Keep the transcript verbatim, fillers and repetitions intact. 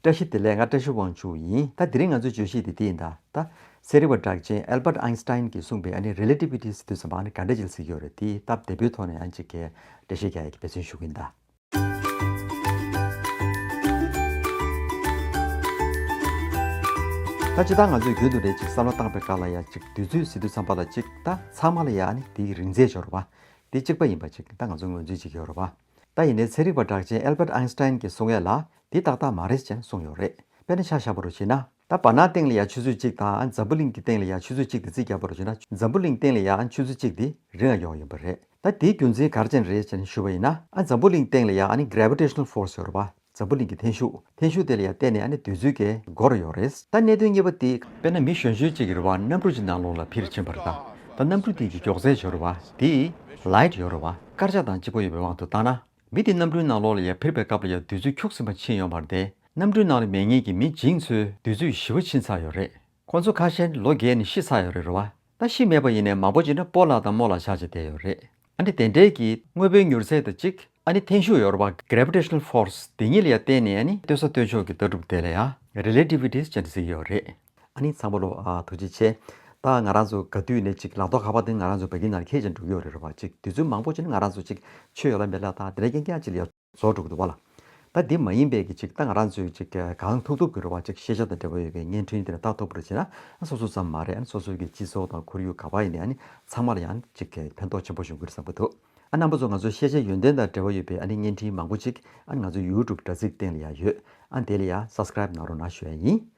བཀྲ་ཤིས་བདེ་ལེགས། ང་བཀྲ་ཤིས་དབང་ཕྱུག་ཡིན། ད་དེ་རིང་ང་ཚོའི་བརྗོད་གཞི་དེ་འདི་ཡིན། ད་ད་ཚན་རིག་པ་གྲགས་ཅན་Albert Einstein གྱིས་གསུངས་པའི་ཨ་ནི་relativity ཟེར་དུས་ཙམ་པ་ཨ་ནི་ག་འདྲ་ཅིག་ཟེར་གྱི་ཡོད་རེད། དེ་སྟབས་བདེ་པོའི་ཐོག་ནས་ཨ་ནི་ཅིག་གི་འགྲེལ་བཤད་རྒྱག་ཡག་གི་འབད་བརྩོན་ཞུ་གི་ཡིན་ད། ད་ཅི་ད་ང་ཚོས་རྒྱུན་དུ་རེད་ཅིག་བསམ་བློ་བཏང་པའི་སྐབས་ལ་ཡ་ཅིག་དུས་ཚོད་ཟེར་དུས་ཙམ་པ་ལ་ཅིག་ད་ཚང་མ་ལ་ཡ་ཨ་ནི་དེའི་རིང་ཚད་ཡོད་རེད་པ། དེ་གཅིག་པ་ཡིན་པ་ཅིག་ད་ང་ཚོ་ངོས་འཛིན་བྱེད་ཀྱི་ཡོད་རེད་པ། ད་ཡིན་ནའི་ཚན་རིག་པ་གྲགས་ཅན་Albert Einstein གྱིས་གསུང་ཡས་ལ་དེ་ཏག་ཏག་མ་རེད་ཅེས་གསུངས་ཡོད་རེད། དཔེར་ན་ཆ་བཞག་པ་རུ་བྱས་ན། ད་བར་སྣང་སྟེང་ལ་ཡ་ཆུ་ཚོད་གཅིག་དང་ཨ་འཛམ་བུ་གླིང་གི་སྟེང་ལ་ཡ་ཆུ་ཚོད་གཅིག་དེ་རྩིས་རྒྱག་པ་རུ་བྱས་ན། འཛམ་བུ་གླིང་སྟེང་ལ་ཡ་ཨ་ཆུ་ཚོད་གཅིག་དེ་རིང་ང་ཡོང་ཡིན་པ་རེད། ད་དེའི་རྒྱུ་མཚན་ག་རེ་བྱས་ནས་རེད་ཅེས་ཞུས་པ་ཡིན་ན། ཨ་འཛམ་བུ་གླིང་སྟེང་ལ་ཡ་ཨ་ནི་gravitational force ཡོད་རེད་པ། འཛམ་བུ་གླིང་གི་འཐེན་ཤུགས། འཐེན་ཤུགས་དེ་ལ་ཡ་བརྟེན་ནས་ཨ་ནི་དུས་ཚོད་ཀྱི་འགོར་ཡོད་རེད། ད་གནད་དོན་གཉིས་པ་དེ་དཔེར་ན་མི་གཞོན་གཞོན་གཅིག་ཡོད་རེད་པ། གནམ་གྲུ་གཅིག་ནང་ལོགས་ལ་འཕུར་ཕྱིན་པ་རེད། ད་ད་གནམ་གྲུ་དེ་གི་མགྱོགས་ཚད་ཡོད་རེད་པ། དེ་light ཡོད་རེད་པ། སྐར་ཆ་དང་གཅིག་པ་ཡོད་པའི་དབང་དུ་བཏང་ན། མི་དེ་གནམ་གྲུའི་ནང་ལོགས་ལ་ཡ་འཕུར་བའི་སྐབས་ལ་ཡ་དུས་ཚོད་འཁྱུག་ཟིན་པ་ཕྱིན་ཡོད་མ་རེད་དེ། གནམ་གྲུའི་ནང་ལ་མེད་མཁན་གྱི་མི་བྱིངས་ཚོའི་དུས་ཚོད་ཞེ་པོ་ཕྱིན་ཚར་ཡོད་རེད། ཁོང་ཚོ་ཁ་ཤས་ལོ་རྒས་ནས་ཤི་ཚར་ཡོད་རེད། རེད་པ། ད་ཤི་མེད་པ་ཡིན་ནའི་མང་པོ་ཅིག་ནི་སྤོ་ལགས་དང་རྨོ་ལགས་ཆགས་བྱས་བསྡད་ཡོད་རེད། ཨ་ནི་དེ་འདྲའི་གི་དངོས་པོའི་མྱུར་ཚད་དང་གཅིག་ཨ་ནི་འཐེན་ཤུགས་ཡོད་རེད་པ། gravitational force དེ་གཉིས་ལ་ཡ་བརྟེན་ནས་ཨ་ནི་ལྟོས་ས་ལྟོས་ཕྱོགས་ཀྱི་ལྟ་གྲུབ་དེ་ལ་ཡ་relativity ཅེས་ཟེར་གྱི་ཡོད་རེད། ཨ་ནི་ཚང་མ་ལོ་ཨ་ཐུགས་རྗེ་ཆེ། ད་ང་རང་ཚོ་ག་དུས་ནས་ཅིག་ལག་ཐོག་ཁ་པར་དེ་ང་རང་ཚོ་བོད་སྐད་ནང་ལ་འཁྱེར་ཅིག་འགྲོ་གི་ཡོད་རེད། རེད་པ། ཅིག་དུས་ཚོད་མང་པོ་ཅིག་ནི་ང་རང་ཚོ་ཅིག་ཆོས་ཡོད་ལ་མེད་ལ་ད་དེ་འདྲ་རྐྱང་རྐྱང་ཅིག་ལ་ཡ་རྫོགས་འགྲོ་གི་འདུག་པ་ལ། ད་འདི་མ་ཡིན་པའི་གི་ཅིག་ད་ང་རང་ཚོའི་ཅིག་གང་ཐུབ་ཐུབ་ཀྱི་རེད་པ། ཅིག་ཤེས་བྱ་དང་འབྲེལ་བ་ཡོད་པའི་བརྙན་འཕྲིན་དེ་ལ་ལྟ་ཐུབ་པ་རེད་བྱས་ན། སོ་སོ་ཙམ་མ་རེད། ཨ་ནི་སོ་སོའི་གི་སྤྱི་ཚོགས་དང་ཁོར་ཡུག་ག་པར་ཡིན་ནའི་ཨ་ནི་ཚང་མ་ལ་ཡང་ཅིག་ཕན་ཐོགས་ཆེན་པོ་བྱུང་གི་རེད་བསམ་གྱི་འདུག་ཨ་རྣམ་པ་ཚོ་ང་ཚོའི་ཤེས་བྱ་ཡོན་ཏན་དང་འབྲེལ་བ་ཡོད་པའི་ཨ་ནི་བརྙན་འཕྲིན་མང་པོ་ཅིག་ཨ་ནི་ང་ཚོའི་YouTube དྲ་ཚིགས་སྟེང་ལ་ཡང་ཡོད། ཨ་ནི་དེ་ལ་ཡང་subscribe གནང་རོགས་གནང་ཞུ་ཡ་ཡིན།